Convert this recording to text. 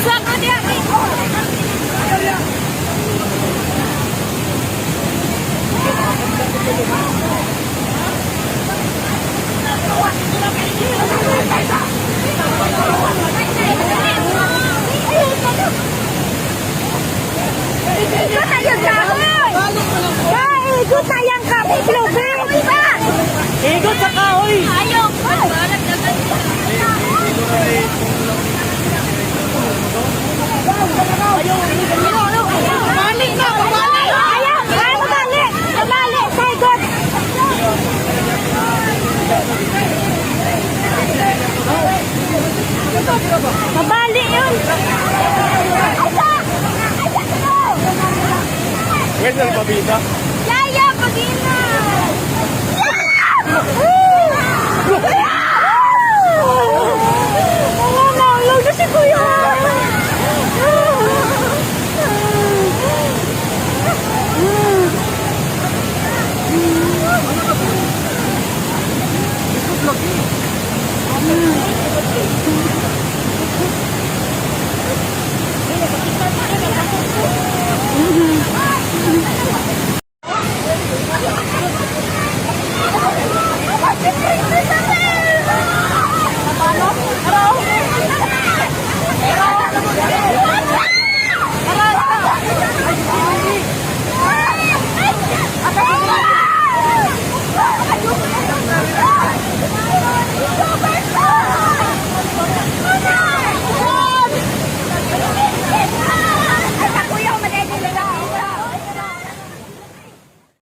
Sa ka diya. Ikot na yung kahoy! Ikot na yung kahoy, Clover! Igot sa kahoy! Ayaw! Balik na! Balik! Ayaw! Ay, mabalik! Mabalik! Sa ikot! Mabalik yun! Aysa! Aysa! Where's the pabida? Yaya, pag-inom!